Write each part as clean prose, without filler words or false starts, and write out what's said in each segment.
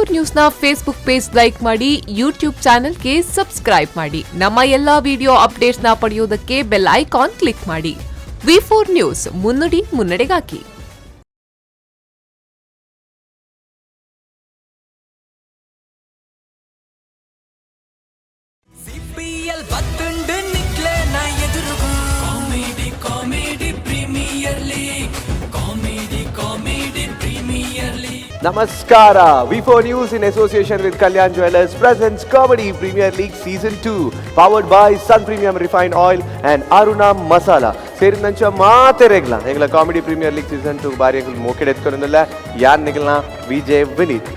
V4 ನ್ಯೂಸ್ನ Facebook page like ಮಾಡಿ, YouTube ಚಾನೆಲ್ಗೆ subscribe ಮಾಡಿ. ನಮ್ಮ ಎಲ್ಲಾ ವಿಡಿಯೋ ಅಪ್ಡೇಟ್ಸ್ನ ಪಡೆಯೋದಕ್ಕೆ bell icon click ಮಾಡಿ. ವಿ4 ನ್ಯೂಸ್, ಮುನ್ನುಡಿ ಮುನ್ನಡೆಗಾಗಿ. ಸಿಪಿಎಲ್ ಬತ್ತುಂಡು ನಿಕ್ಲೆ ನ ಎದುರುಗು. Comedy comedy premier league, comedy comedy premier league. Namaskara. V4 News in association with Kalyan Jewellers presents Comedy Premier League Season 2, powered by Sun Premium Refined Oil and Aruna Masala. ಸೇರಿದಂಚ ಮಾತೆರೆಗ್ಲ ಎಂಗ್ಲ comedy premier league season 2 ಬಾರಿ ಎಂಗ್ಲ ಮೋಕೆಡ್ ಎತ್ಕೊನಲ್ಲ. ಯಾನ್ ನಿಗಲ್ನ Vijay Vineet.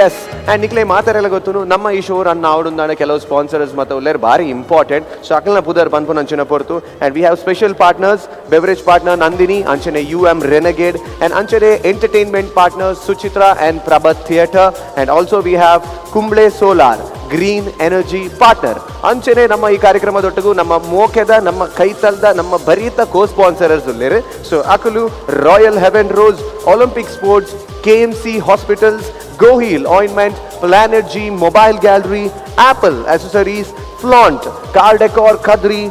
Yes, and ನಿಕ್ಲೆ ಮಾತಾರೆಲ್ಲ ಗೊತ್ತು, ನಮ್ಮ ಈ show run ಆವಡುಂದಾಣ ಕೆಲವು ಸ್ಪಾನ್ಸರ್ಸ್ ಮತ್ತು ಉಲ್ಲೇರ್ ಬಾರಿ ಇಂಪಾರ್ಟೆಂಟ್. ಸೊ ಅಕಲ್ನ ಪುದರ್ ಪನ್ಪುನಂಚಿನ ಪೊರ್ತು. And we have special partners, beverage partner Nandini, ಅಂಚನೆ U M renegade, and ಅಂಚನೆ entertainment partner Suchitra and Prabhat theatre, and also we have Kumble solar green energy partner. ಅಂಚನೆ ನಮ್ಮ ಈ ಕಾರ್ಯಕ್ರಮದೊಟ್ಟಿಗೂ ನಮ್ಮ ಮೋಕೆದ, ನಮ್ಮ ಕೈತಲ್ದ, ನಮ್ಮ ಬರೀತ ಕೋ ಸ್ಪಾನ್ಸರರ್ಸ್ ಉಲ್ಲೇರು. ಸೊ ಅಕಲು royal heaven rose, Olympic sports, KMC hospitals, Goheal ointment, planet G mobile gallery, apple accessories, flaunt car decor Kadri,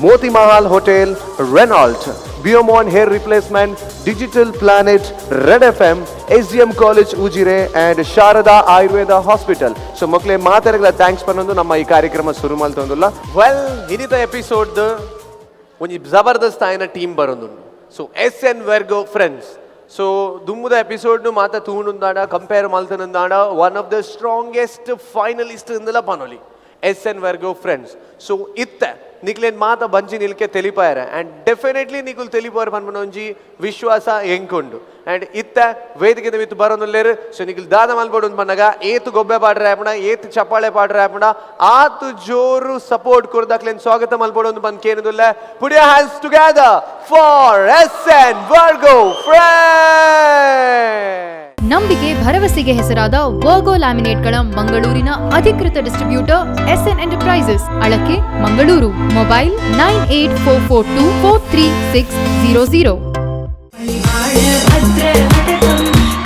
Moti Mahal hotel, Renault, ಬಿಯೋಮಾನ್ hair replacement, digital planet, red F M, S D M college Ujire and Sharada Ayurveda hospital. So ಮಕ್ಕಳೇ, ಮಾತಾಡಗಳ thanks ಪನ್ನೊಂದು ನಮ್ಮ ಈ ಕಾರ್ಯಕ್ರಮ ಶುರು ಮಲ್ತೊಂದುಲ್ಲ. Well, ಇನ್ನಿತ episode ಒಂಜಿ ಜಬರ್ದಸ್ತ್ ಆಯ್ನ team ಬರೋದುಂಡು. So S N Virgo friends. So ದುಮ್ಮುದ episode ಮಾತ ತೂಣುಂದಾಡ, ಕಂಪೇರ್ ಮಲ್ತನುಂದಾಡ, one of the strongest finalist ಇಂದಲ ಪನೊಲಿ S N Virgo friends. So ಇತ್ತೆ ನಿಕ್ಲೇನ್ ಮಾತ ಬಂಜಿ ನಿಲ್ಕೆ ತೆಲಿಪಾಯರೆ, ಅಂಡ್ ಡೆಫಿನೆಟ್ಲಿ ನಿಕುಲ್ ತೆಲಿಪಾಯರ್ ಪನ್ಪುನ ಒಂಜಿ ವಿಶ್ವಾಸ ಎಂಕುಂಡು. ಅಂಡ್ ಇತ್ತ ವೇದಿಕೆ ಮಿತ್ತು ಬರೋನುಲ್ಲೇರು. ಸೊ ನಿಕುಲ್ ದಾದ ಮಲ್ಪೊಡು ಪನ್ನಗ, ಏತು ಗೊಬ್ಬೆ ಪಾಡ್ರೆ ಆಪುಣ, ಏತು ಚಪ್ಪಾಳೆ ಪಾಡ್ರೆ ಆಪುಣ, ಆತು ಜೋರು ಸಪೋರ್ಟ್ ಕೊರ್ದಾಕ್ಲೇನ್ ಸ್ವಾಗತ ಮಲ್ಪೊಡು bandh ಕೇನುದುಲ್ಲ. Put your hands together for S N Virgo friend. ನಂಬಿಕೆ ಭರವಸೆಗೆ ಹೆಸರಾದ ವರ್ಗೋ ಲ್ಯಾಮಿನೇಟ್ಗಳ ಮಂಗಳೂರಿನ ಅಧಿಕೃತ distributor S N enterprises, ಅಳಕೆ, Mangaluru. Mobile 9844243600. Bhadra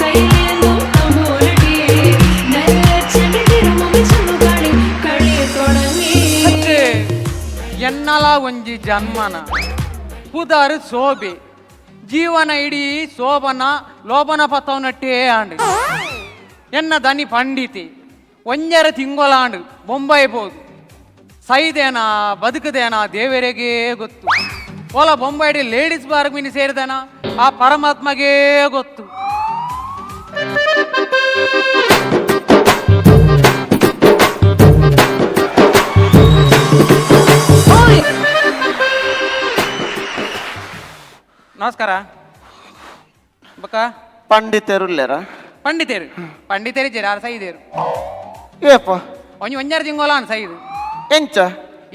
കയ്യിലേന്തും തമ്പൂരടി നല്ല ചെമിതിരുമുമി ചെന്നുകളി കളി തുടങ്ങി. ಎನ್ನಲ ಒಂಜಿ ಜನ್ಮನ ಪುದಾರು ಸೋಬೆ, ಜೀವನ ಇಡೀ ಶೋಭನ ಲೋಭನ ಪತ್ತವನಟ್ಟೇ ಆಂಡ್. ಎನ್ನ ದನಿ ಪಂಡಿತಿ ಒಂಜರ ತಿಂಗೊಲಾಂಡ್ ಬೊಂಬೈ ಪೋದು ಸೈದೇನಾ ಬದುಕದೇನಾ ದೇವರಿಗೇ ಗೊತ್ತು. ಓಲ ಬೊಂಬೈಡಿ ಲೇಡೀಸ್ ಬಾರ್ಗ್ ಮಿನಿ ಸೇರಿದನ, ಆ ಪರಮಾತ್ಮಗೇ ಗೊತ್ತು. ನಮಸ್ಕಾರ ಬಕ್ಕ. ಪಂಡಿತರುಲ್ಲೆರ? ಪಂಡಿತೇರು, ಪಂಡಿತೇರು ಜರಾರ್ ಸೈದೇರು. ಏಪ? ಒಂಜಿ ಒಂಜಾರು ತಿಂಗೊಲಾನ್ ಸೈದು. ಎಂಚ?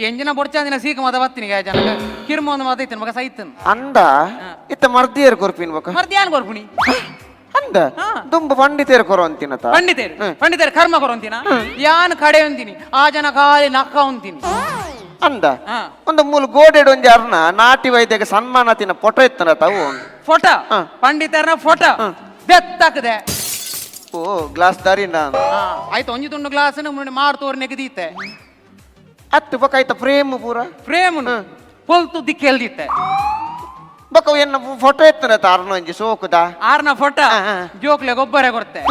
ಎಂಜಿನ ಬೊಡ್ಚಾಂದಿನ ಸೀಕ ಮತ ಬತ್ತಿನಿ ಜನಕ ಕಿರ್ಮ ಒಂದು ಮಾತ ಇತ್ತನ ಮಗ ಸೈತನ್. ಅಂದ, ಇತ್ತ ಮರ್ದಿಯರ್ ಕೊರ್ಪಿನ್ ಬೊಕ? ಮರ್ದ್ಯಾನ್ ಕೊರ್ಪುಣಿ. ಅಂದ. ಹಾ. ದುಂಬು ಪಂಡಿತೇರು ಕೊರವಂತಿನತ? ಪಂಡಿತೇರು, ಪಂಡಿತೇರು ಕರ್ಮ ಕೊರೊಂತಿನ. ಯಾನ್ ಕಡೆ ಒಂದಿನಿ, ಆ ಜನ ಖಾಲಿ ನಕ್ಕ ಒಂತೀನಿ. ಅಂದ. ಹಾ. ಒಂದು ಮೂಲು ಗೋಡೆಡ್ ಒಂಜಿ ಅರ್ನ ನಾಟಿ ವೈದ್ಯಗೆ ಸನ್ಮಾನ ತಿನ್ನ ಫೋಟೋ ಇತ್ತನ ತಾವು. ಫೋಟೋ? ಹಾ. ಪಂಡಿತರ್ನ ಫೋಟೋ ಬೆತ್ತಾಕದೆ. ಓ, ಗ್ಲಾಸ್ ದಾರಿನ. ಆಯ್ತು, ಒಂಜಿ ತುಂಡು ಗ್ಲಾಸ್ ಮಾಡ್ ತೋರ್ ನೆಗದೀತೆ. ಅತ್ತು, ಬೊಕ ಆಯ್ತ ಫ್ರೇಮ್ ಪೂರ? ಫ್ರೇಮ್ ಪೊಲ್ತು ದಿಕ್ಕೆಲ್ದಿತ್ತೆ. ಬೊಕ ಎನ್ನ ಫೋಟೋ ಇತ್ತನ ಅರ್ನ ಒಂಜಿ ಸೋಕುದ. ಆರ್ನ ಫೋಟೋ? ಹಾ, ಹಾ. ಜೋಕ್ಲೆ ಗೊಬ್ಬರ ಕೊರ್ತೆ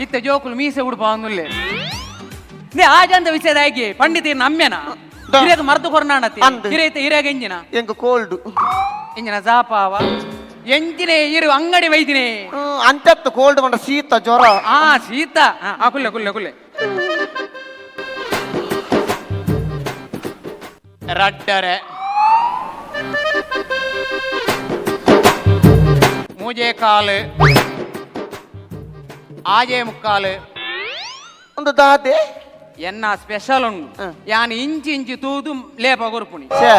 ಇತ್ತೆ, ಜೋಕುಲು ಮೀಸೆ ಉಡುಪ ಅಂದುಲ್ಲೆ. ಆ ಜಂದ ವಿಷಯದಾಗಿ ಪಂಡಿತ ನಮ್ಮೆನ ಹಿರಿಯಗ ಮರ್ದು ಕೊರ್ನಾಣತಿ. ಅಂದ್. ಹಿರಿಯತೆ ಹಿರಿಯಾಗ ಎಂಜಿನ? ಎಂಕ್ ಕೋಲ್ಡ್. ಎಂಜಿನ ಜಾಪಾವ ಎಂಜಿನೇ ಇರು ಅಂಗಡಿ ವೈದಿನೇ. ಅಂಚತ್ತು, ಕೋಲ್ಡ್ ಮಂಡ ಶೀತ ಜ್ವರ. ಆ ಶೀತ. ಆ ಕುಲ್ಲೆ ಕುಲ್ಲೆ ಕುಲ್ಲೆ. ರಡ್ಡರೆ ಮೂಜೆ ಕಾಲು, ಆಜೆ ಮುಕ್ಕಾಲು. ಒಂದು ದಾದೆ? ಎನ್ನ ಸ್ಪೆಷಲ್ ಉಂಡು, ಯಾನ್ ಇಂಚಿ ಇಂಚಿ ತೂದು ಲೇಪ ಕೊರ್ಪುಣಿ. ಛೇ,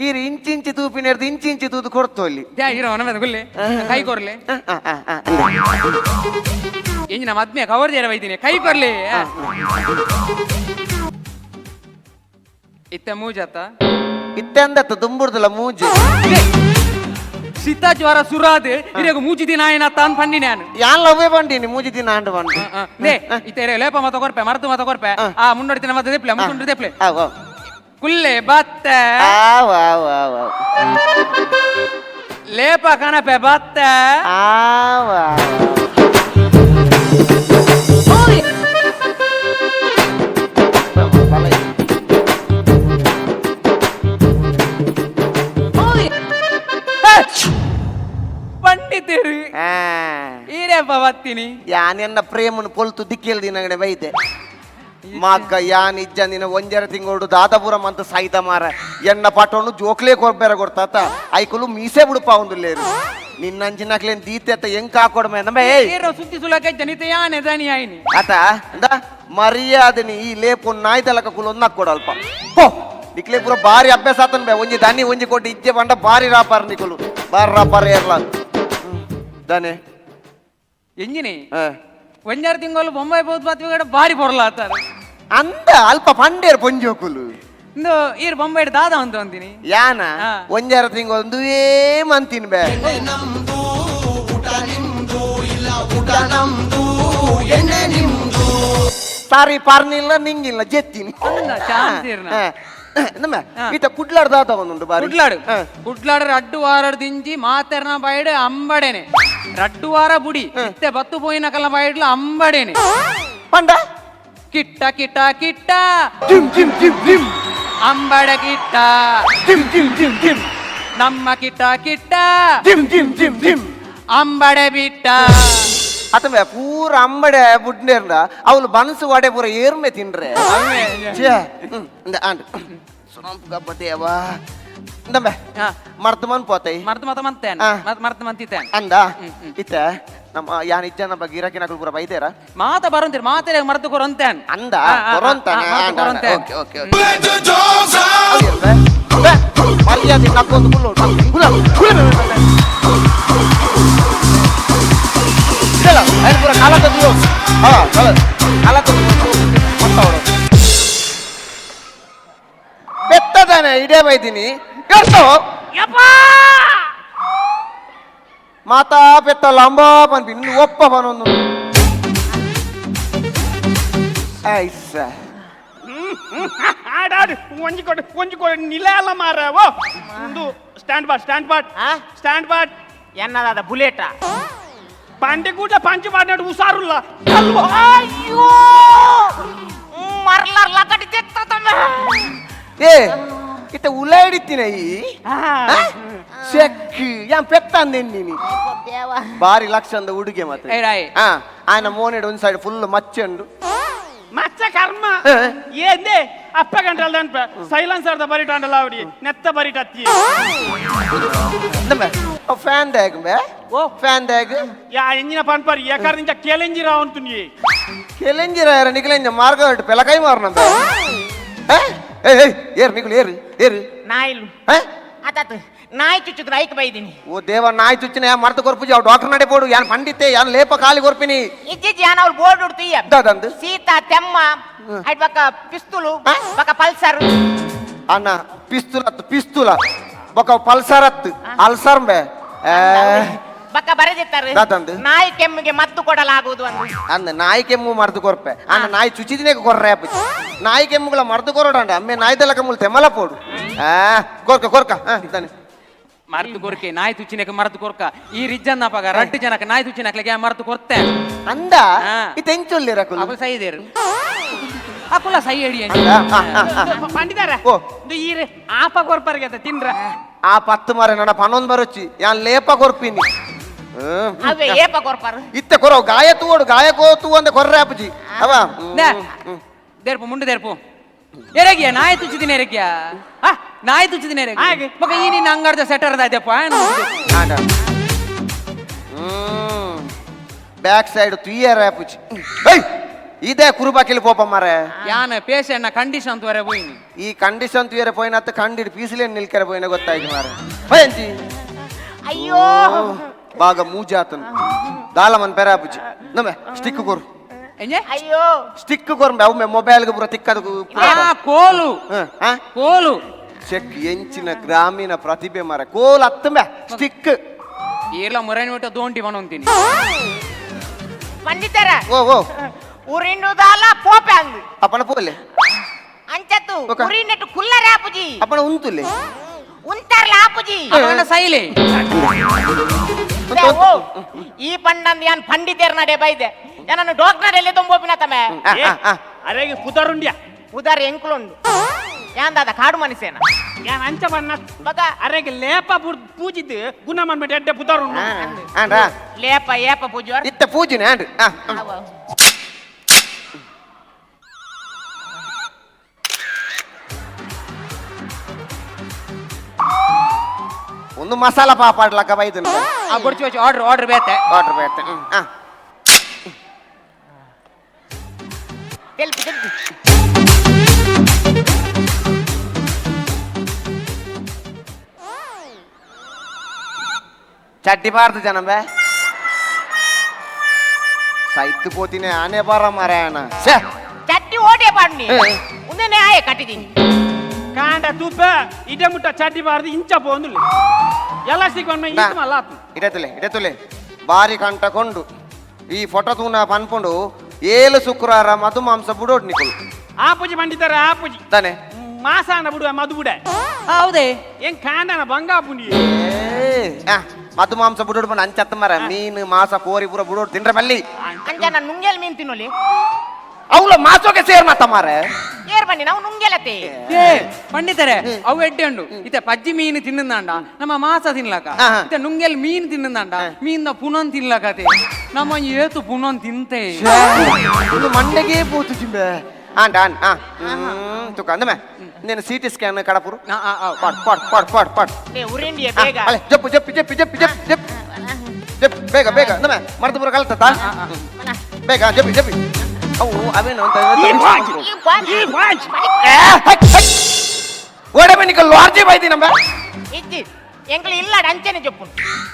ಈರ್ ಇಂಚಿ ಇಂಚಿ ತೂಪಿನೇರ್ದು ಇಂಚಿ ಇಂಚಿ ತೂದು ಕೊಡ್ತೋಲಿ. ಇರೋ ನಮ್ಮದು ಗುಲ್ಲೆ ಕೈ ಕೊರ್ಲೆ. ಎಂಜಿನ ಮದ್ಮೆ ಕವರ್ ಜೇರ ವೈದಿನಿ, ಕೈ ಕೊರ್ಲಿ. ಇತ್ತೆ ಮೂಜತ್ತ? ಇತ್ತೆ ಅಂದತ್ತ, ದುಂಬುರ್ದಲ್ಲ ಮೂಜಿ. ಶೀತ ಜ್ವರ ಸುರಾದ್ ಇರೇಗ ಮೂಜಿ ದಿನ ಆಯ್ನ ತಾನ್ ಪಂಡಿ ನಾನು ಯಾನ್ ಲವ್ವೇ ಬಂಡಿನಿ ಮೂಜಿ ದಿನ ಆಂಡ ಬಂಡಿ ನೇ ಇತ್ತೆ ಲೇಪ ಮತ ಕೊರ್ಪೆ ಮರತು ಮತ ಕೊರ್ಪೆ ಆ ಮುನ್ನೊಡಿತಿನ ಮತ ದೆಪ್ಲೆ ಮುಸುಂಡು ದೆಪ್ಲೆ ಕುಲ್ಲೆ ಬತ್ತೆ ಆವ್ ಆವ್ ಆವ್ ಆವ್ ಲೇಪ ಕನಪೆ ಬತ್ತೆ ಆವ್ ಪಂಡಿತರು ಈರೇಪ ಬತ್ತೀನಿ ಯಾನೆನ್ನ ಪ್ರೇಮನು ಪೊಲ್ತು ದಿಕ್ಕೇಳ್ದಿ ನಗಡೆ ಬೈದೆ ಮಕ್ಕ ಯಾನ್ ಇಜ್ಜ ನಿನ್ನ ಒಂಜರ ತಿಂಗೋಡು ದಾದಾಪುರಂ ಅಂತ ಸಾಯ್ತ ಮಾರ ಎನ್ನ ಪಾಟೋನು ಜೋಕ್ಲೇ ಕೊರ್ಬೇರ ಕೊಡ್ತಾತ ಐಕುಲು ಮೀಸೆ ಬಿಡುಪ ಒಂದು ಲೇರು ನಿನ್ನಂಚಿನಕ್ಲೇನ್ ದೀತೆ ಅತ್ತ ಎಂಕ್ ಹಾಕೊಡ್ಮೆ ಅಂದ ಏರೋ ಸುದ್ದಿ ಸುಲಕ ಜನಿತೆ ಯಾನೆ ದನಿ ಆಯ್ನಿ ಆತ ಅಂದ ಮರ್ಯಾದನಿ ಈ ಲೇಪು ನಾಯಿ ತಲಕ ಕುಲೊಂದು ಹಾಕೊಡಲ್ಪ ಪೋ ನಿಕ್ಲೆ ಪೂರ ಬಾರಿ ಅಭ್ಯಾಸ ಆತನ್ ಬೇ ಒಂಜಿ ದನಿ ಒಂಜಿ ಕೊಟ್ಟು ಇಜ್ಜೆ ಬಂಡ ಬಾರಿ ರಾಪಾರ್ ನಿಕುಲು ಬಾರಿ ರಾಪಾರ ಏರ್ಲ ದಾನೆ ಎಂಜಿನಿ ಒಂಜಾರು ತಿಂಗಳು ಬೊಂಬೈ ಬೋದು ಬಾತ್ವಿಗಡ ಬಾರಿ ಪೊರ್ಲ ಆತಾರ ಅಂದ ಅಲ್ಪ ಪಂಡೇರ್ ಪೊಂಜೋಕುಲು ಇಂದು ಈರ್ ಬೊಂಬೈ ದಾದ ಅಂತ ಅಂತೀನಿ ಯಾನ ಒಂಜಾರ ತಿಂಗಳು ಒಂದುವೇ ಮಂತಿನ್ ಬೇ ಸಾರಿ ಪಾರ್ನಿಲ್ಲ ನಿಂಗಿಲ್ಲ ಜೆತ್ತೀನಿ ನಮ್ಮ ಈತ ಕುಡ್ಲಾಡ್ ದಾದ ಒಂದುಂಡು ಬಾರಿ ಕುಡ್ಲಾಡು ಕುಡ್ಲಾಡು ರಡ್ಡು ವಾರ ದಿಂಜಿ ಮಾತೆರ್ನ ಬೈಡ್ ಅಂಬಡೇನೆ ರಡ್ಡು ವಾರ ಬುಡಿ ಇತ್ತೆ ಬತ್ತು ಪೋಯಿನ ಕಲ್ಲ ಬೈಡ್ಲ ಅಂಬಡೇನೆ ಪಂಡ Kitta Kitta Kitta gym gym gym gym ಅಂಬಡ Kitta gym gym gym gym ನಮ್ಮ Kitta Kitta gym gym gym gym ಅಂಬಡೆ ಬಿಟ್ಟ ಅತಮೆ ಪೂರ ಅಂಬಡೆ ಬುಡ್ನೇರ್ನ ಅವಳು ಬನಸು ವಡೆ ಪೂರ ಏರ್ಮೆ ತಿನ್ರೆ ಗಬ್ಬತೇವಾ ಅಂದಮ್ಮೆ ಮರ್ತು ಮನ್ ಪೋತೈ ಮರ್ತು ಮತ ಮಂತೇನೆ ಮರ್ತು ಮಂತಿತ್ತೇನೆ ಅಂದ ಇತ್ತ ನಮ್ಮ ಯಾನ್ ಇಜ್ಜ ನಮ್ಮ ಗಿರಾಕಿ ನಕಲು ಪೂರ ಬೈತೇರ ಮಾತ ಬರಂತೀರಿ ಮಾತೇ ಮರ್ತು ಕೊರಂತೇನ್ ಅಂದ ಕೊರಂತಾನೆ ಓಕೆ ಓಕೆ ಮರ್ಯಾದೆ ನಕ್ಕೊಂದು ಕುಲ್ಲು ಕುಲ್ಲ ಕುಲ್ಲ ಪೂರ ಕಾಲ ತಂದು ಹಾ ಕಾಲ ತಂದು ಬೆತ್ತದಾನೆ ಇಡೇ ಬೈತೀನಿ ಮಾತಾ ಪೆತ್ತ ಲಂಬಾ ಪನ್ಪಿ ನಿನ್ನ ಒಪ್ಪ ಪನೊಂದು ಐಸ ಆಡಾಡು ಒಂಜಿ ಕೊಡು ಒಂಜಿ ಕೊಡು ನಿಲ ಮಾರ ಓ ಒಂದು stand bat stand bat stand bat ಎನ್ನದಾದ bullet Pandey Kudala ಪಂಚು ಪಾಡ್ನಾಡು ಹುಷಾರುಲ್ಲ ಅಯ್ಯೋ ಮರ್ಲಾರ್ ಲಕಟಿ ತೆತ್ತತಮ್ಮ ಏ ಇತ್ತ ಉಲಾಡಿತ್ತಿನ ಈ ಚೆಕ್ ಯಾನ್ ಪೆತ್ತಂದೆ ನೀನಿ ಬಾರಿ ಲಕ್ಷಂದ ಉಡುಗೆ ಮಾತ್ರ ఆయన ಮೋನೆಡ್ ಒಂದ್ ಸೈಡ್ ಫುಲ್ ಮಚ್ಚೆ ಉಂಡು ಮಚ್ಚ ಕರ್ಮ ఏందే ಅಪ್ಪ ಗಂಟಲ್ ದನ್ಪ ಸೈಲೆನ್ಸರ್ the ಬರಿಟಾಂಡಲ ಅವಡಿ ನೆತ್ತ ಬರಿಟತ್ತಿ ಫ್ಯಾನ್ ದ್ಯಾಗ್ ಬೇ ಓ ಫ್ಯಾನ್ ದ್ಯಾಗ್ ಯಾ ಎಂಜಿನ ಪನ್ಪರ್ ಎಕರ್ ನಿಂಚ ಕೆಲೆಂಜಿರ ಅಂತೀನಿ ಕೆಲೆಂಜಿರ ಯಾರ ನಿಕಲೆಂಜ ಮಾರ್ಗ ಪೆಲಕೈ ಮಾರ್ನ ಏಯ್ ಏಯ್ ಏರ್ ನಿಕುಲು ಏರು ಏರು ನಾಯಿಲು ಆತಾತು ನಾಯಿ ಚುಚ್ಚುದ್ರ ಐಕ್ ಬೈದಿನಿ ಓ ದೇವ ನಾಯಿ ಚುಚ್ಚಿನ ಯಾ ಮರ್ತ ಕೊರ್ಪುಜಿ ಅವ್ ಡಾಕ್ಟರ್ ನಡೆ ಪೋಡು ಯಾನ್ ಪಂಡಿತೆ ಯಾನ್ ಲೇಪ ಖಾಲಿ ಕೊರ್ಪಿನಿ ಇಜ್ಜಿಜ್ಜಿ ಯಾನ್ ಅವ್ರು ಬೋರ್ಡ್ ಉಡ್ತೀಯ ದಾದಂದು ಸೀತಾ ತೆಮ್ಮ ಐಟ್ ಬಕ್ಕ ಪಿಸ್ತೂಲು ಬಕ್ಕ ಪಲ್ಸರ್ ಅಣ್ಣ ಪಿಸ್ತೂಲ್ ಅತ್ತು ಪಿಸ್ತೂಲ ಬೊಕ ಪಲ್ಸರ್ ಅತ್ತು ಅಲ್ಸರ್ ಬೇ ಬಕ್ಕ ಬರೆದಿತ್ತಾರೆ ದಾದಂದು ನಾಯಿ ಕೆಮ್ಮಿಗೆ ಮದ್ದು ಕೊಡಲಾಗುವುದು ಅಂದು ಅಂದ ನಾಯಿ ಕೆಮ್ಮು ಮರ್ದು ಕೊರ್ಪೆ ಅಣ್ಣ ನಾಯಿ ಚುಚ್ಚಿದಿನೇ ಕೊರ್ರೆ ಅಪ್ಪಿ ನಾಯಿ ಕೆಮ್ಮುಗಳ ಮರ್ದು ಕೊರೋಡಂಡ ಅಮ್ಮೆ ನಾಯಿ ದಲಕ ಮುಲ್ ತೆಮ್ಮಲ ಪೋಡು ಆ ಕೊರ್ಕ ಕೊರ್ಕ ಇದ್ದಾನೆ ಮರ್ತು ಕೊರ್ಕೆ ನಾಯಿ ತುಚ್ಚಿನಕ್ಕೆ ಮರ್ತು ಕೊರ್ಕ ಈ ರಿಜ್ಜನ್ನಪಗ ರಡ್ಡು ಜನಕ್ಕೆ ನಾಯಿ ತುಚ್ಚಿನಕ್ಲೆಗೆ ಮರ್ತು ಕೊರ್ತೆ ಅಂದ ಇದು ಎಂಚೊಲ್ಲಿ ರಕುಲ್ ಅಕುಲ ಸೈ ಇದೇರು ಅಕುಲ ಸೈ ಅಡಿ ಪಂಡಿತಾರ ಓ ಈರೆ ಆಪ ಕೊರ್ಪರ್ಗೆ ತಿನ್ರ ಆ ಪತ್ತು ಮಾರೆ ನನ್ನ ಪನ್ನೊಂದು ಬರೊಚ್ಚಿ ಯಾನ್ ಲೇಪ ಕೊರ್ಪಿನಿ ಅವೇ ಏಪ ಕೊರ್ಪರು ಇತ್ತೆ ಕೊರೋ ಗಾಯ ತೂವಡು ಗಾಯ ಕೋತು ಅಂದ ಕೊರ್ರೆ ಅಪ್ಪಜಿ ಅವ ದೇರ್ಪು ಮುಂಡು ದೇರ್ಪು ಎರೆಗಿಯ ನಾಯಿ ತುಚ್ಚಿದಿನ ಎರೆಗಿಯ ನಾಯಿ ತುಚ್ಚಿದಿನ ಎರೆಗೆ ಮಗ ಈ ನಿನ್ನ ಅಂಗಡ್ದ ಸೆಟರ್ ದಾದ್ಯಪ್ಪ ಬ್ಯಾಕ್ ಸೈಡ್ ತುಯ್ಯರ ಅಪ್ಪುಜಿ ಏಯ್ ಇದೇ ಕುರುಬಾಕಿಲಿ ಪೋಪ ಮಾರೆ ಯಾನ ಪೇಷಂಟ್ ಕಂಡೀಷನ್ ತುವರೆ ಪೋಯಿನಿ ಈ ಕಂಡೀಷನ್ ತುಯರೆ ಪೋಯಿನ ಅತ್ತ ಕಂಡಿಡ್ ಪೀಸಿಲೇನ್ ನಿಲ್ಕರೆ ಪೋಯಿನ ಗೊತ್ತಾಯ್ತು ಮಾರೆ ಪಯಂತಿ ಅಯ್ಯೋ ಬಾಗ ಮೂಜಾತನ್ ದಾಲಮನ್ ಪೆರ ಅಪ್ಪುಜಿ ನಮ್ಮೆ ಸ್ಟಿಕ್ ಕೊರು ಅಯ್ಯೋ ಸ್ಟಿಕ್ ಕೊರ್ಂಬೆ ಅವು ಮೊಬೈಲ್ ಪೂರ ತಿಕ್ಕದು ಕೋಲು ಕೋಲು ಚೆಕ್ ಎಂಚಿನ ಗ್ರಾಮೀಣ ಪ್ರತಿಭೆ ಮಾರ ಕೋಲ್ ಅತ್ತಂಬೆ ಸ್ಟಿಕ್ ಏರ್ಲ ಮೊರನಿ ಬಿಟ್ಟು ದೋಂಟಿ ಬನೊಂತೀನಿ ಪಂಡಿತರ ಓ ಓ ಉರಿಂಡುದಾಲ ಪೋಪೆ ಅಂದು ಅಪ್ಪನ ಪೋಲೆ ಅಂಚತ್ತು ಉರಿನೆಟ್ಟು ಕುಲ್ಲರೆ ಆಪುಜಿ ಅಪ್ಪನ ಉಂತುಲೆ ಉಂತಾರ್ಲ ಆಪುಜಿ ಅಪ್ಪನ ಸೈಲೆ ಓ ಈ ಪಂಡಂದು ಯಾನ್ ಪಂಡಿತೇರ್ ನಡೆ ಬೈದೆ ಯಾನನ್ನು ಡಾಕ್ಟರ್ ತೊಂಬೋಪಿನ ತಮೆ ಅರೆಗೆ ಪುದರುಂಡ್ಯಾ ಪುದರ್ ಎಂಕುಲುಂಡು ಯಾಂದಾದ ಕಾಡು ಮನುಷ್ಯನ ಯಾನ್ ಅಂಚ ಬಣ್ಣ ಬಗ ಅರೆಗೆ ಲೇಪ ಪೂಜಿದ್ದು ಗುಣ ಮನ್ಬಿಟ್ಟು ಎಡ್ಡೆ ಪುದರುಂಡು ಆಂಡ ಲೇಪ ಏಪ ಪೂಜೆ ಇತ್ತ ಪೂಜಿನ ಆಂಡ್ ಒಂದು ಮಸಾಲ ಪಾಪಾಡ್ಲಕ್ಕ ಬೈದು ಆ ಬುಡ್ಚಿ ಬಚ್ಚಿ ಆರ್ಡರ್ ಆರ್ಡರ್ ಬೇತೆ ಆರ್ಡರ್ ಬೇತೆ ಆ ತೆಲ್ಪಿ ತೆಲ್ಪಿ ಚಡ್ಡಿ ಬಾರ್ದು ಜನ ಬೇ ಸೈತ್ ಪೋತಿನಿ ಆನೆ ಬಾರ ಮಾರಾಯಣ ಛೇ ಚಟ್ಟಿ ಓಟೆ ಪಾಡ್ನಿ ಉಂದನೆ ಆಯೆ ಕಟ್ಟಿದೀನಿ ಕಾಂಡ ತೂಪ ಇಡೆ ಮುಟ್ಟ ಚಡ್ಡಿ ಬಾರ್ದು ಇಂಚ ಪೋಂದುಲ್ಲ ಎಲ್ಲ ಸಿಕ್ಕೊಂಡ್ ಈತ ಮಲ್ಲ ಆತು ಇಡತುಲೆ ಇಡತುಲೆ ಬಾರಿ ಕಂಟಕೊಂಡು ಈ ಫೋಟೋ ತೂನ ಪನ್ಪುಂಡು ಏಳು ಶುಕ್ರವಾರ ಮಧು ಮಾಂಸ ಬುಡೋಡ್ ನಿಕುಲು ಆಪುಜಿ ಪಂಡಿತರ ಆಪುಜಿ ತಾನೆ ಮಾಸಾನ ಬಿಡುವ ಮಧು ಬುಡ ಹೌದೇ ಏನ್ ಕಾಂಡನ ಬಂಗಾಪುಂಡಿ ಮಧು ಮಾಂಸ ಬುಡೋಡ್ ಬಂದು ಅಂಚತ್ತ ಮರ ಮೀನು ಮಾಸ ಕೋರಿ ಪೂರ ಬುಡೋಡ್ ತಿಂಡ್ರೆ ಮಲ್ಲಿ ಅಂಚ ನಾನು ನುಂಗೆಲ್ ಮೀನ್ ತಿನ್ನೋಲಿ ಅವಳ ಮಾಸೋಕೆ ಸೇರ್ ಮಾತ ಮಾರೆ ಏರ್ ಬನ್ನಿ ನಾವು ನುಂಗೆಲತೆ ಏ ಪಂಡಿತರೆ ಅವು ಎಡ್ಡೆ ಉಂಡು ಇತ್ತೆ ಪಜ್ಜಿ ಮೀನು ತಿನ್ನಂದಾಂಡ ನಮ್ಮ ಮಾಸ ತಿನ್ಲಕ ಇತ್ತೆ ನುಂಗೆಲ್ ಮೀನು ತಿನ್ನಂದಾಂಡ ಮೀನ್ ಪುನೊನ್ ತಿನ್ಲಕತೆ ನಮ್ಮ ಏತು ಪುನೊನ್ ತಿಂತೆ ಒಂದು ಮಂಡೆಗೆ ಪೋತು ಚಿಂಬೆ ಆಂಡ ಆಂಡ್ ಆ ತುಕ ಅಂದಮೆ నేను సిటీ స్కాన్ కడపూరు pot pot pot pot pot ಉರಿಂಡಿಯ ಬೇಗ ಅಲೆ ಜಪ್ಪು ಜಪ್ಪಿ ಜಪ್ಪಿ ಜಪ್ಪಿ ಜಪ್ಪಿ ಜಪ್ಪಿ ಜಪ್ಪಿ ಬೇಗ ಬೇಗ ಅಂದಮೆ ಮರ್ದಪುರ ಕಲ್ತ ಬೇಗ ಜಪ್ಪಿ ಜಪ್ಪಿ ಅವು ಅವೇನು ಅಂತ ಓಡಮೆ ನಿಕ ಲಾರ್ಜಿ ಬೈದಿ ನಮ್ಮ ಇಜ್ಜಿ ಎಂಕ್ಲು ಇಲ್ಲ ಅಂಚೆನೆ ಜಪ್ಪು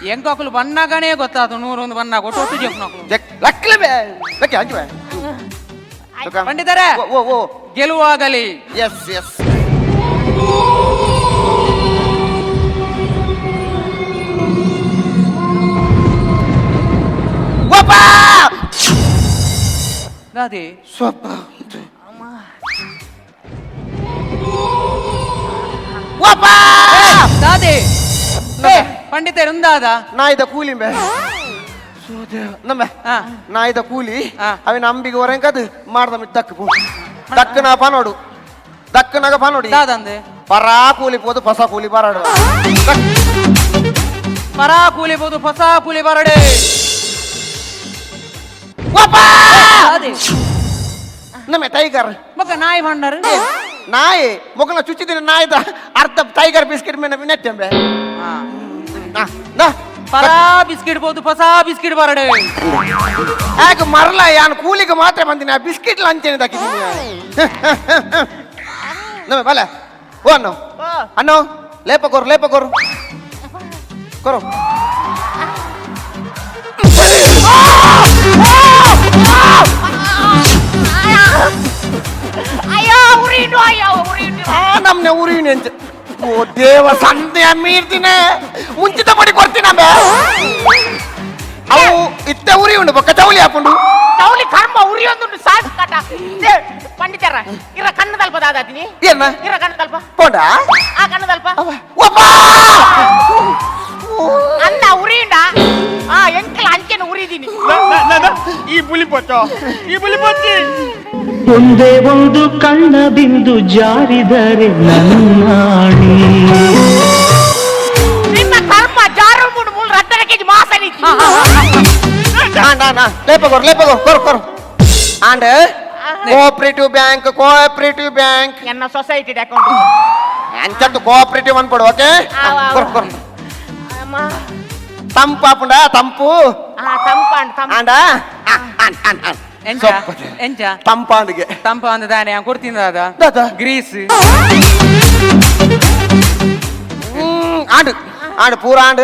ಎಂಕಕುಲು ಬನ್ನಾಗನೇ ಗೊತ್ತಾತು ನೂರೊಂದು ಬನ್ನಾಗ ಒಟ್ಟು ಒಟ್ಟು ಜಪ್ಪು ಲಕ್ಲೆ ಬೇ ಲಕ್ಕೆ ಅಂಚು ಬೇ ಪಂಡಿತರೆ ಓ ಓ ಗೆಲುವಾಗಲಿ ಎಸ್ ಎಸ್ ದಾದಿ ಸ್ವಲ್ಪ ದಾದಿ ಪಂಡಿತರುಂದಾದ ನಾಯ್ದ ಕೂಲಿ ಬೇ ನಮ್ಮ ನಾಯ್ದ ಕೂಲಿ ಅವಿನ ಅಂಬಿಗೆ ಹೊರಂಕದು ಮಾಡ್ದ ದಕ್ಕ ಪೋ ದಕ್ಕನ ಪನೋಡು ದಕ್ಕನಾಗ ಪನೋಡಿ ದಾದಂದೆ ಪರಾ ಕೂಲಿ ಪೋದು ಪಸ ಕೂಲಿ ಬರಾಡು ಪರಾ ಕೂಲಿ ಪೋದು ಪಸ ಕೂಲಿ ಬರಡೆ ನಮ್ಮ ಟೈಗರ್ ಮಗ ನಾಯಿ ಭಂಡಾರ ನಾಯಿ ಮೊಗಲ ಚುಚ್ಚಿದಿನ ನಾಯ್ದ ಅರ್ಧ ಟೈಗರ್ ಬಿಸ್ಕೆಟ್ ಮೇಲೆ ನೆಟ್ಟೆಂಬೆ ಪರಾ ಬಿಸ್ಕೆಟ್ ಬೋದು ಪಸ ಬಿಸ್ಕೆಟ್ ಬರಡೆ ಯಾಕೆ ಮರಲ ಯಾನ್ ಕೂಲಿಗೆ ಮಾತ್ರ ಬಂದಿನ ಬಿಸ್ಕೆಟ್ ಲಂಚನೆ ದಕ್ಕಿದ್ದೀನಿ ನಮ್ಮ ಬಲ ಓ ಅಣ್ಣೋ ಅಣ್ಣೋ ಲೇಪ ಕೊರು ಲೇಪ ಕೊರು ಕೊರು ಅಯ್ಯೋ ಉರಿಂಡು ಅಯ್ಯೋ ಉರಿಂಡು ನಮ್ನೆ ಉರಿಯುನಿ ಅಂತ ಓ ದೇವ ಸಂತೆ ಮೀರ್ದಿನ ಮುಂಚಿತ ಪಡಿ ಕೊಡ್ತೀನ ಬೇ ಅವು ಇತ್ತೆ ಉರಿ ಉಂಡು ಬೊಕ್ಕ ಚೌಲಿ ಹಾಪುಂಡು ಚೌಲಿ ಕರ್ಮ ಉರಿಯೊಂದುಂಡು ಸಾಕು ಕಟ ಪಂಡಿತರ ಇರ ಕಣ್ಣು ತಲ್ಪ ದಾದಾತೀನಿ ಏನ ಇರ ಕಣ್ಣು ತಲ್ಪ ಪೋಂಡ ಆ ಕಣ್ಣು ತಲ್ಪ ಒಬ್ಬಾ ಅನ್ನ ಉರಿಯುಂಡ ಆ ಎಂಕಲ ಅಂಚೆನ ಉರಿದೀನಿ ಈ ಬುಲಿ ಪೊಚ್ಚೋ ಈ ಬುಲಿ ಪೊಚ್ಚಿ ಒಂದೇ ಒಂದು ಕಣ್ಣ ಬಿಂದು ಜಾರಿದರೆ ನನ್ನಾಣಿ ನಿನ್ನ ಕರ್ಮ ಜಾರು ಮೂಡು ಮೂರು ರಟ್ಟರ ಕೆಜಿ ಮಾಸ ನಿಂತಿ ಲೇಪ ಕೊರು ಲೇಪ ಕೊರು ಕೊರು ಕೊರು and cooperative bank cooperative bank ಎನ್ನ ಸೊಸೈಟಿ ಅಕೌಂಟ್ ಅಂಚತ್ತು ಕೋಆಪರೇಟಿವ್ ಅನ್ಕೊಡು ಓಕೆ ಕೊರು ಕೊರು ತಂಪು ಆಪುಂಡ ತಂಪು ತಂಪಾಂಡ್ ಆಂಡ ಎಂಚ ಎಂಚ ತಂಪಾಂಡಿಗೆ ತಂಪ ಅಂದ ತಾನೆ ಕೊಡ್ತೀನಿ ದಾದ ಗ್ರೀಸ್ ಆಂಡ್ and ಪೂರ ಆಂಡ್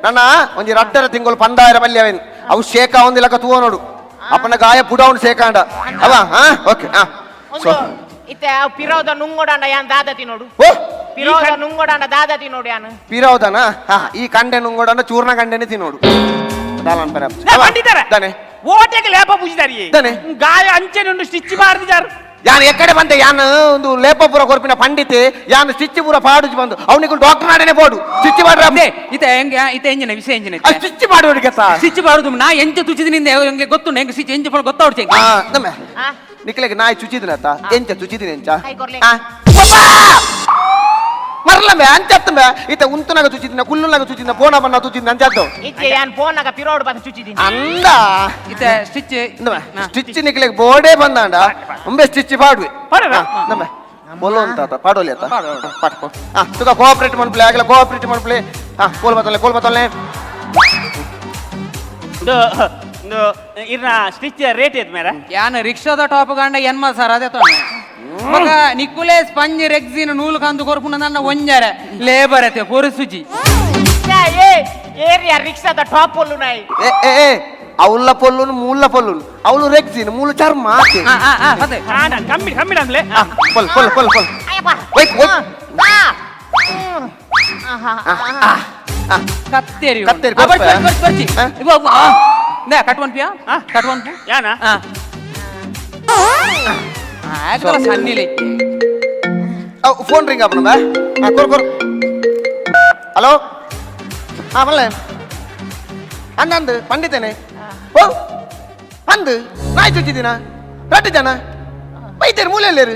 ನನ್ನ ಒಂಜಿ ರಡ್ಡರ ತಿಂಗಳು ಪಂದಾಯಿರ ಮಲ್ಲಿ ಅವೇನು ಅವು ಶೇಕ ಒಂದಿಲಕ ತೂವ ನೋಡು ಅಪ್ಪನ ಗಾಯ ಪುಡ ಉಂಡು ಶೇಕಾಂಡ ಅವ ಹಾ ಓಕೆ ಹಾ ಒಂದು ಇತ್ತೆ ಪಿರೋದ ನುಂಗೋಡಂಡ ಯಾನ್ ದಾದತಿ ನೋಡು ಓ ಪಿರೋದ ನುಂಗೋಡಾಂಡ ದಾದ ತಿನ್ನೋಡು ಯಾನು. ಪಿರವುದನ? ಹಾ, ಈ ಕಂಡೆ ನುಂಗೋಡಂಡ ಚೂರ್ಣ ಕಂಡೆನೆ ತಿನ್ನೋಡು ದಾಲನ್ ಪರ. ಪಂಡಿತರ ದಾನೆ? ಓಟೆಗೆ ಲೇಪ ಪೂಜಿದಾರಿ. ದಾನೆ? ಗಾಯ ಅಂಚೆನುಂಡು, ಸ್ಟಿಚ್ ಬಾರ್ದಿದಾರು. ಯಾನ್ ಎಕ್ಕಡೆ ಬಂದೆ? ಯಾನ್ ಒಂದು ಲೇಪ ಪೂರ ಕೊರ್ಪಿನ ಪಂಡಿತೆ. ಯಾನ್ ಸ್ಟಿಚ್ ಪೂರ ಪಾಡುಜಿ ಬಂದು ಅವನಿಗೆ ಡಾಕ್ಟರ್ ನಾಡೇನೆ ಬೋಡು ಸ್ಟಿಚ್ ಮಾಡ್ರ. ಇತ್ತೆ ಹೆಂಗೆ? ಇತ್ತೆ ಎಂಜಿನ ವಿಷಯ ಎಂಜಿನ? ಸ್ಟಿಚ್ ಮಾಡುವಡಿಗೆ. ಸ್ಟಿಚ್ ಬಾರುದು ನಾ ಎಂಚ ತುಚಿದಿನಿಂದ ಹೆಂಗೆ ಗೊತ್ತುಂಡು? ಹೆಂಗೆ ಸ್ಟಿಚ್ ಎಂಚ ಗೊತ್ತಾವ್ಡು. ನಮ್ಮ ನಿಕ್ಲೆಗೆ ನಾಯಿ ಚುಚಿದಿನತ್ತ? ಎಂಚ ಚುಚಿದಿನ ಎಂಚ? ಕೈ ಕೊರ್ಲೆ. ಮರ್ಲಂಬೆ ಅಂಚತ್ತಂಬೆ. ಇತ್ತ ಉಂತುನಾಗ ಚುಚಿದಿನ, ಕುಲ್ಲುನಾಗ ಚುಚಿದಿನ, ಪೋಣ ಬಣ್ಣ ತುಚಿದಿನ ಅಂಚತ್ತು. ಇತ್ತೆ ಯಾನ್ ಫೋನಾಗ ಪಿರೋಡು ಬಂದು ಚುಚ್ಚಿದ್ದೀನಿ. ಅಂದ. ಇತ್ತೆ ಸ್ಟಿಚ್. ಸ್ಟಿಚ್ ನಿಕ್ಲೆಗೆ ಬೋರ್ಡೇ ಬಂದಾಂಡ ಉಂಬೆ ಸ್ಟಿಚ್ ಪಾಡುವೆ ನಮ್ಮ ಬೋಲೋ ಅಂತ ಪಾಡೋಲಿ ಅತ್ತ ಪಾಡ್ಕೊ. ಹಾ, ತುಕ ಕೋಆಪರೇಟ್ ಮನ್ಪ್ಲೆ ಆಗಲ, ಕೋಆಪರೇಟ್ ಮನ್ಪ್ಲೆ. ಹಾ, ಕೋಲ್ ಬತ್ತಲೆ, ಕೋಲ್ ಬತ್ತಲೆ. ಇರ್ನ ಸ್ಟಿಚ್ ರೇಟ್ ಏತ್ ಮೇರ? ಯಾನ್ ರಿಕ್ಷಾದ ಟಾಪ್ ಗಂಡ ಎನ್ಮ ಸರ್ ಅದೇ ತೊಂದ್ರೆ ಮಗ. ನಿಕ್ಕುಲೆ ಸ್ಪಂಜ್ ರೆಗ್ಸಿನ್ ನೂಲು ಕಂದು ಕೊರ್ಪುನ ನನ್ನ ಒಂಜಾರೆ ಲೇಬರ್ ಐತೆ ಪೊರುಸುಜಿ. ಏ ಏರಿಯಾ ರಿಕ್ಷಾದ ಟಾಪ್ ಒಲ್ಲು ನಾಯಿ. ಏ ಏ ಏ, ಅವಲ್ಲ ಪೊಲ್ಲುನು ಮೂಲ ಪೊಲ್ಲುನು, ಅವಳು ರೆಗ್ಸಿನ್ ಮೂಲ ಚರ್ಮ ಆತೆ. ಅದೇ. ಕಮ್ಮಿ ಕಮ್ಮಿ ಡಂಬ್ಲೆ. ಪೊಲ್ ಪೊಲ್ ಪೊಲ್ ಪೊಲ್. ಅಯ್ಯಪ್ಪ. ಒಯ್ ಒಯ್. ಕತ್ತೇರಿ. ಕತ್ತೇರಿ. ಆ, ಬರ್ಚಿ ಬರ್ಚಿ ಬರ್ಚಿ. ಇವ ಆ. ನೇ ಕಟ್ ಒನ್ ಪಿಯಾ cut one P ಯಾನ? ಆ ಆಗಲ ಸನ್ನಿಲಿ. ಫೋನ್ ರಿಂಗ್ ಆಪಣ. ಕೊರ್ ಕೊರ್. ಹಲೋ, ಹಾ ಬಲ್ಲೆ. ಅಂದ ಅಂದು ಪಂಡಿತೇನೆ. ಓ ಅಂದು ನಾಯಿ ಚುಚ್ಚಿದಿನ ರಡ್ಡು ಜನ ಬೈತೇರು ಮೂಲೆಯಲ್ಲೇರು.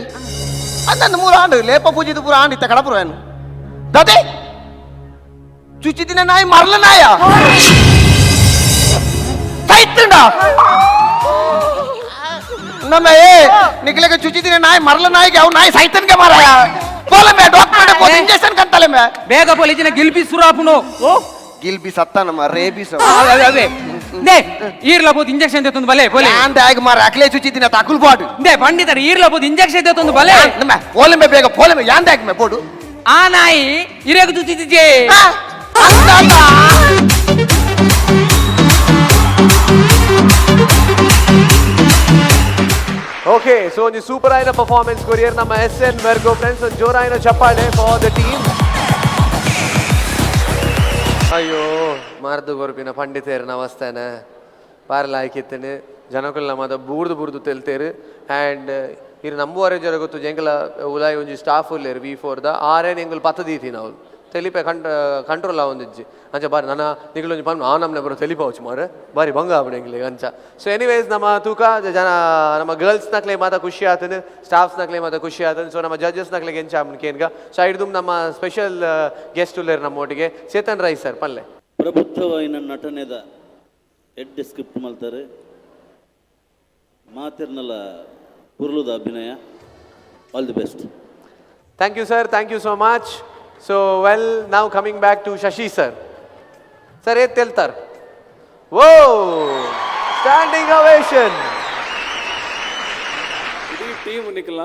ಅಂದಂದು ಮೂರು ಆಂಡು ಲೇಪ ಪೂಜಿದು ಪೂರ ಆಂಡು ಇತ್ತ ಕಡಪುರ ಏನು ದಾದೆ ಚುಚ್ಚಿದಿನ ನಾಯಿ ಮರಲ ನಾಯ ಸೈತುಂಡ ನಮ್ಮ. ಏ ನಿಕ್ಲೆಗೆ ಚುಚ್ಚಿದಿನ ನಾಯಿ ಮರಲ ನಾಯಿಗೆ ಅವು ನಾಯಿ ಸೈತನ್ಗೆ ಮಾರಾಯ. ಬೋಲೆ ಮೇ ಡಾಕ್ಟರ್ ಪೋದು ಇಂಜೆಕ್ಷನ್ ಕಂತಲೆ ಮೇ. ಬೇಗ ಪೊಲೀಸಿನ ಗಿಲ್ಪಿ ಸುರಾಪುನು. ಓ ಗಿಲ್ಬಿ ಸತ್ತ ನಮ್ಮ ರೇಬಿಸ್. ಅವೇ ಅವೇ ನೇ ಈರ್ಲ ಬೋದು ಇಂಜೆಕ್ಷನ್ ತೆತ್ತೊಂದು ಬಲೆ ಬೋಲೆ. ಯಾಂದ ಆಗ ಮಾರ ಅಕ್ಲೆ ಚುಚ್ಚಿದಿನ ತಕುಲ್ ಬಾಡು. ನೇ ಪಂಡಿತರ ಈರ್ಲ ಬೋದು ಇಂಜೆಕ್ಷನ್ ತೆತ್ತೊಂದು ಬಲೆ. ನಮ್ಮ ಪೋಲೆ ಮೇ ಬೇಗ ಪೋಲೆ ಮೇ. ಯಾಂದ ಆಗ ಮೇ ಬೋಡು? ಆ ನಾಯಿ ಇರೇಗ ಚುಚ್ಚಿದ್ಜೆ. ಅಂದ ಅಂದ. ಓಕೆ, ಸೊ ಒಂಜಿ ಸೂಪರ್ ಆಯಿನ ಪರ್ಫಾರ್ಮೆನ್ಸ್ ಕೊರಿಯರ್ ನಮ್ಮ ಎಸ್ ಎನ್ ವೆರ್ಗೋ ಫ್ರೆಂಡ್ಸ್. ಒಂದು ಜೋರಾಯಿನ ಚಪ್ಪಾಳೆ for the team. ಅಯ್ಯೋ ಮಾರ್ದು ಕೊರ್ಪಿನ ಪಂಡಿತೇರು ನಮಸ್ತೇನೆ ಬಾರ್ಲ ಆಯ್ಕಿತ್ತೇನೆ. ಜನಕುಲ್ನ ಮಾತ ಬೂರ್ದು ಬೂರ್ದು ತೆಲ್ತೇರು. ಆ್ಯಂಡ್ ಇರು ನಂಬುವರೆ ಜರ ಗೊತ್ತು ಜೆಂಕಲ ಉಲಾಯಿ ಒಂಜಿ ಸ್ಟಾಫ್ ಉಲ್ಲೇರು ವಿ ಫೋರ್ದ ಆರೇನು ಎಂಗುಲ್ ಪತ್ತ ದೀತಿ ನಾವು ತೆಲಿಪೆ ಕಂಟ್ ಕಂಟ್ರೋಲ್ ಆವೊಂದಿಜ್ಜಿ. ಅಂಚ ಬಾರಿ ನನ್ನ ನಿಗುಲೊಂಜಿ ಪನ್ ಆ ನಮ್ನೆ ಬರೋ ತೆಲಿಪಾವಚ್ಚು ಮಾರೆ ಬಾರಿ ಬಂಗ ಆಪುಂಡು ಎಂಕ್ಲೆಗ್ ಅಂಚ. ಸೊ ಎನಿವೇಸ್ ನಮ್ಮ ತೂಕ ಜನ ನಮ್ಮ ಗರ್ಲ್ಸ್ ನಕ್ಲೆ ಮಾತ ಖುಷಿ ಆತನು, ಸ್ಟಾಫ್ಸ್ ನಕ್ಲೆ ಮಾತ ಖುಷಿ ಆತನು. ಸೊ ನಮ್ಮ ಜಡ್ಜಸ್ ನಕ್ಲೆಗೆ ಎಂಚ ಆಪುಂಡು ಕೇನ್ಗ. ಸೊ ಐಡ್ದುಮ್ ನಮ್ಮ ಸ್ಪೆಷಲ್ ಗೆಸ್ಟ್ ಉಲ್ಲೇರು ನಮ್ಮ ಒಟ್ಟಿಗೆ ಚೇತನ್ ರೈ ಸರ್ ಪಲ್ಲೆ. ಪ್ರಬುದ್ಧವಾಯಿನ ನಟನೆದ ಎಡ್ಡೆ ಸ್ಕ್ರಿಪ್ಟ್ ಮಲ್ತಾರೆ ಮಾತಿರ್ನಲ ಪುರ್ಲುದ ಅಭಿನಯ. All the best. Thank you, sir. Thank you so much. So, well, now coming back to Shashi sir. Sir, ಏತ್ ತೆಲ್ತಾರ್? ಓ ಸ್ಟ್ಯಾಂಡಿಂಗ್ ಅವೇಶನ್. ಇಡೀ ಟೀಮ್ ನಿಕ್ಲ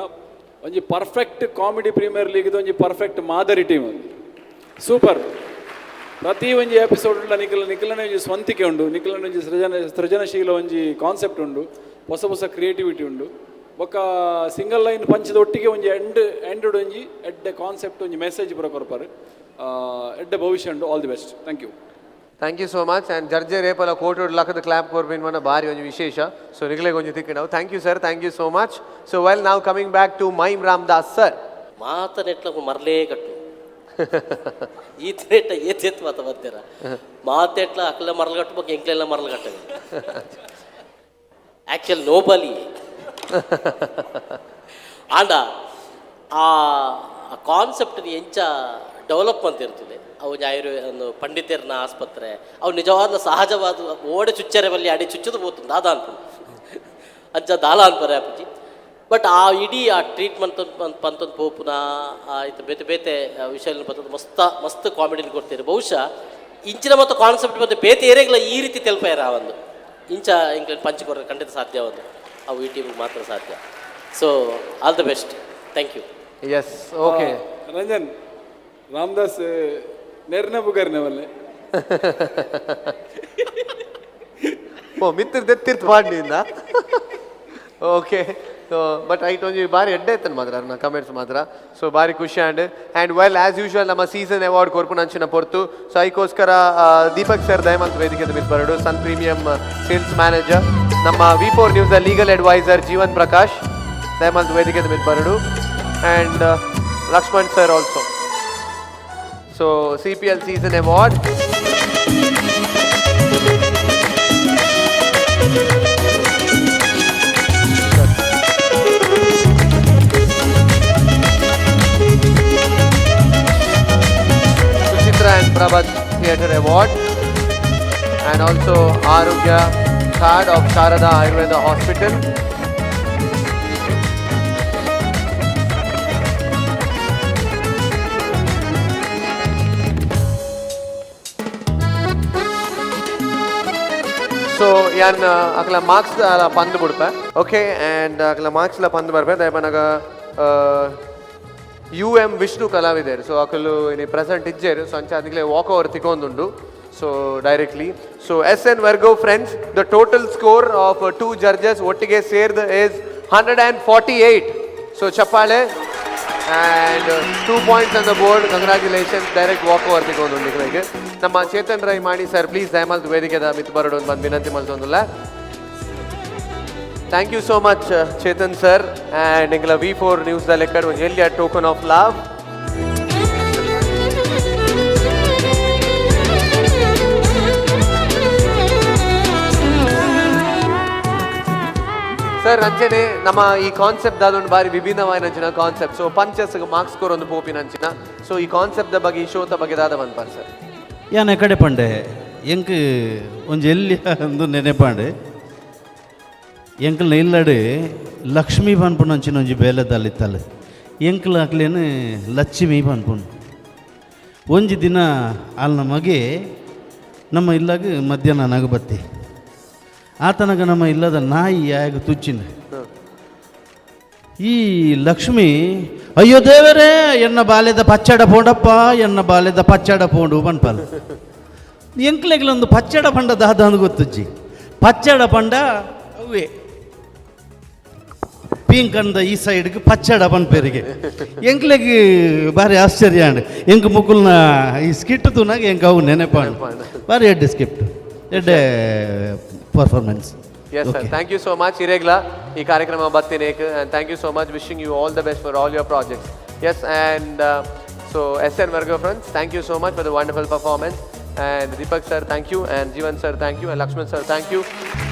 ಒಂಜಿ perfect comedy premier league ಒಂಜಿ ಪರ್ಫೆಕ್ಟ್ ಮಾದರಿ ಟೀಮ್. ಸೂಪರ್. ಪ್ರತಿ ಒಂಜಿ ಎಪಿಸೋಡ್ ನಿಕ್ಲ ನಿಕ್ಲನೆ ಒಂಜಿ ಸ್ವಂತಿಕೆ ಉಂಡು, ನಿಕ್ಲನೆ ಒಂಜಿ ಸೃಜನಶೀಲ ಒಂಜಿ ಕಾನ್ಸೆಪ್ಟ್ ಉಂಡು, ಹೊಸ ಹೊಸ ಕ್ರಿಯೇಟಿವಿಟಿ ಉಂಡು. ಬೊಕ್ಕ ಸಿಂಗಲ್ ಲೈನ್ ಪಂಚದ ಒಟ್ಟಿಗೆ ಒಂಜಿ ಎಂಡ್ ಎಂಡ್ ಒಂಜಿ ಎಡ್ಡೆ ಕಾನ್ಸೆಪ್ಟ್, ಒಂಜಿ ಮೆಸೇಜ್ ಪೂರ ಕೊರ್ಪಾರು. ಎಡ್ಡೆ ಭವಿಷ್ಯ ಉಂಡು. All the best. Thank you. Thank you so much. And ಜಡ್ಜೆ ರೇಪಲ ಕೋಟೋಡ್ ಲಕ್ಕದ ಕ್ಲಾಪ್ ಕೊರ್ಪಿನ್ ಮನ ಬಾರಿ ಒಂಜಿ ವಿಶೇಷ. ಸೊ ನಿಕ್ಲೆಗ್ ಒಂಜಿ ತಿಕ್ಕಿನವು. Thank you sir, thank you so much. So well, now coming back to mime Ramdas sir. ಮಾತ ನೆಟ್ಲಗು ಮರಲೇ ಕಟ್ಟು ಈತ ನೆಟ್ಟ ಏತೇತ್ ಮಾತ ಬರ್ತೀರ ಮಾತೆಟ್ಲ ಅಕ್ಲ ಮರಲ್ ಕಟ್ಟಬೇಕು, ಎಂಕ್ಲೆಲ್ಲ ಮರಲ್ ಕಟ್ಟವೆ. ಆಕ್ಚುಲ್ ನೋಬಲಿ ಆಂಡ ಆ ಕಾನ್ಸೆಪ್ಟ್ ಎಂಚ ಡೆವಲಪ್ ಅಂತ ಇರ್ತದೆ. ಅವು ಆಯುರ್ವೇದ ಒಂದು ಪಂಡಿತರ್ನ ಆಸ್ಪತ್ರೆ, ಅವು ನಿಜವಾದ ಸಹಜವಾದ ಓಡೆ ಚುಚ್ಚರೆ ಬಲ್ಲಿ ಅಡಿ ಚುಚ್ಚದು ಪೋತುಂಡು ದಾದ ಅನ್ಪುಂಡು ಅಂಚ ದಾಲ ಅನ್ಪರೆ ಅಪ್ಪುಜಿ. ಬಟ್ ಆ ಇಡೀ ಆ ಟ್ರೀಟ್ಮೆಂಟ್ ಪಂತೊಂದು ಪೋಪುನ ಆಯ್ತು ಬೇತೆ ಬೇತೆ ವಿಷಯ ಬರ್ತದೆ. ಮಸ್ತ ಮಸ್ತ್ ಕಾಮಿಡಿನ ಕೊಡ್ತೀರಿ. ಬಹುಶಃ ಇಂಚಿನ ಮತ್ತು ಕಾನ್ಸೆಪ್ಟ್ ಮತ್ತು ಬೇತೆ ಏರಿಯಾಗಳ ಈ ರೀತಿ ತೆಲ್ಪಾಯರ ಆ ಒಂದು ಇಂಚ ಇಂಗ್ಲೆಂಡ್ ಪಂಚ್ ಕೊಡ್ರೆ ಖಂಡಿತ ಸಾಧ್ಯ ಒಂದು ಅವು ಈ ಟೀಮಿಗೆ ಮಾತ್ರ ಸಾಧ್ಯ. So all the best, thank you. Yes, okay. Ranjan Ramdas ನೆರ್ನ ಬುಗರ್ನವಲ್ಲೆ. ಓ ಮಿತ್ರ ದೆತ್ತಿರ್ತು ಪಾಡ್ನಿಂದ. ಓಕೆ, ಸೊ ಬಟ್ ಐಟ್ ಒಂಜಿ ಬಾರಿ ಎಡ್ಡೆ ಇತ್ತನ್ ಮಾತ್ರ ಅರ್ನ ಕಮೆಂಟ್ಸ್ ಮಾತ್ರ. ಸೊ ಬಾರಿ ಖುಷಿ and and well, as usual ನಮ್ಮ ಸೀಸನ್ ಅವಾರ್ಡ್ ಕೊರ್ಪುನಂಚಿನ ಪೊರ್ತು. ಸೊ ಐಕೋಸ್ಕರ ದೀಪಕ್ ಸರ್ ದಯಮಂತ್ ವೇದಿಕೆ ಮಿತ್ ಬರಡು, ಸನ್ ಪ್ರೀಮಿಯಂ ಸೇಲ್ಸ್ ಮ್ಯಾನೇಜರ್. ನಮ್ಮ V4 news legal adviser Jeevan Prakash ದಯಮಂತ್ ವೇದಿಕೆ ಮಿತ್ ಬರಡು, and Lakshman sir also. So CPL season award. Suchitra and Prabhat Theatre Award and also Arogya Card of Sharada Ayurveda Hospital. So ಯಾನ್ ಅಕಲ marks ಪಂದ್ ಬಿಡ್ಪೆ. Okay, and ಅಕಲ marks ಲ ಪಂದ್ ಬರ್ಪೆ. ದಯಪನಗ ಯು.ಎಂ. ವಿಷ್ಣು ಕಲಾವಿದರು, ಸೊ ಅಕಲು ಇನಿ ಪ್ರೆಸೆಂಟ್ ಇಜ್ಜೆರ್. ಸೊ ಅಂಚ ಅದಕ್ಕೆ ವಾಕ್ ಓವರ್ ತಿಕೊಂದುಂಡು. So directly, so SN Virgo friends, the total score of two judges ಒಟ್ಟಿಗೆ ಸೇರ್ದ is 148. So ಚಪ್ಪಾಳೆ and 2 points on the board. Congratulations. Direct walk over ತಿಕೊಂದುಂಡು ನಿಗಳಿಗೆ. ನಮ್ಮ ಚೇತನ್ ರೈ ಮಾಣಿ ಸರ್, ಪ್ಲೀಸ್ ದಯಮಲ್ತ್ ವೇದಿಕೆದ ಮಿತ್ ಬರಡು ಬಂದು ವಿನಂತಿ ಮಲ್ತೊಂದುಲ್ಲ. Thank you so much, Chetan sir. And ಎಂಕಲ V4 news the ಲೆಕ್ಕಡ್ ಒಂಜಿ ಎಲ್ಯ ಟೋಕನ್ ಆಫ್ ಲವ್. ಸರ್, ಅಂಚನೆ ನಮ್ಮ ಈ ಕಾನ್ಸೆಪ್ಟ್ ದಾದೊಂದು ಬಾರಿ ವಿಭಿನ್ನವಾದ ಕಾನ್ಸೆಪ್ಟ್. ಸೊ ಪಂಚಸ್ ಮಾರ್ಕ್ಸ್ ಸ್ಕೋರ್ ಒಂದು ಪೋಪಿನ ಅಂಚಿನ. ಸೊ ಈ ಕಾನ್ಸೆಪ್ಟ್ the ಬಗ್ಗೆ, ಈ ಶೋತ ಬಗ್ಗೆ ದಾದ ಪನ್ಪರ್ ಸರ್? ಯಾನ್ ಕಡೆ ಪಂಡೆ, ಎಂಕ್ ಒಂಜಿ ಎಲ್ಲಿ ಅಂದು ನೆನೆಪಾಂಡೆ. ಎಂಕಲ್ನ ಇಲ್ಲಡೆ ಲಕ್ಷ್ಮೀ ಪನ್ಪುನ ಅಂಚಿನ ಒಂಜಿ ಬೇಲೆದಲ್ಲಿತ್ತಲ್ಲ. ಎಂಕ್ಲ ಅಕ್ಲೇನು ಲಕ್ಷ್ಮೀ ಪನ್ಪುನು. ಒಂಜಿ ದಿನ ಅಲ್ನ ಮಗೆ ನಮ್ಮ ಇಲ್ಲಾಗ ಮಧ್ಯಾಹ್ನ ನಗು ಬತ್ತಿ. ಆತನಗ ನಮ್ಮ ಇಲ್ಲದ ನಾಯಿ ಯಾಗ ತುಚ್ಚಿನ. ಈ ಲಕ್ಷ್ಮಿ, "ಅಯ್ಯೋ ದೇವರೇ, ಎನ್ನ ಬಾಲ್ಯದ ಪಚ್ಚಡ ಪೋಂಡಪ್ಪ, ಎನ್ನ ಬಾಲ್ಯದ ಪಚ್ಚಡ ಪೋಂಡು" ಪನ್ಪಲ್. ಎಂಕ್ಲೆಗ್ಲೊಂದು ಪಚ್ಚಡ ಪಂಡ ದಾದ ಅಂದ್ ಗೊತ್ತುಜ್ಜಿ. ಪಚ್ಚಡ ಪಂಡ ಅವೇ ಪೀಂಕಂದ ಈ ಸೈಡ್ಗೆ ಪಚ್ಚಡ ಪನ್ಪೆರಿಗೆ. ಎಂಕ್ಲೆಗ್ ಬಾರಿ ಆಶ್ಚರ್ಯ ಅಂಡ್. ಎಂಕ್ ಮುಕುಲ್ನ ಈ ಸ್ಕಿಟ್ ತೂನಾಗ ಎಂಕ್ ಅವು ನೆನಪಾಂಡ್. ಬಾರಿ ಎಡ್ಡೆ ಸ್ಕಿಪ್ಟ್, ಎಡ್ಡೆ performance. Yes sir, thank you so much. ಇರೇಗ್ಲ ಈ ಕಾರ್ಯಕ್ರಮ ಬತ್ತಿನೇಕ್, and thank you so much. Wishing you all the best for all your projects. Yes, and so SN Virgo friends, thank you so much for the wonderful performance. And Deepak sir, thank you, and Jeevan sir, thank you, and Lakshman sir, thank you,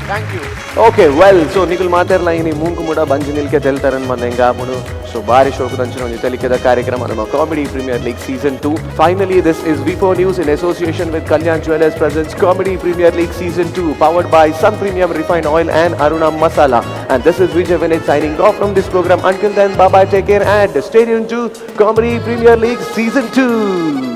thank you. Okay, well, so ನಿಕುಲ್ ಮಾತೆರ್ಲ ಇನಿ ಮೂಂಕು MUDA ಬಂಜಿ ನಿಲ್ಕೆ ತೆಲ್ತರನ್ ಬಂದ ಹೆಂಗಾಪುಡು. ಸೊ ಬಾರಿ ಶೋಕದಂಚಿನ ಒಂಜಿ ತೆಲಿಕೆದ ಕಾರ್ಯಕ್ರಮ ನಮ್ಮ comedy premier league season 2. Finally, this is V4 News in association with Kalyan Jewellers presents Comedy Premier League Season 2, powered by Sun Premium Refined Oil and Aruna Masala. And this is Vijay Vinay signing off from this program. Until then, bye bye, take care and stay tuned to Comedy Premier League Season 2.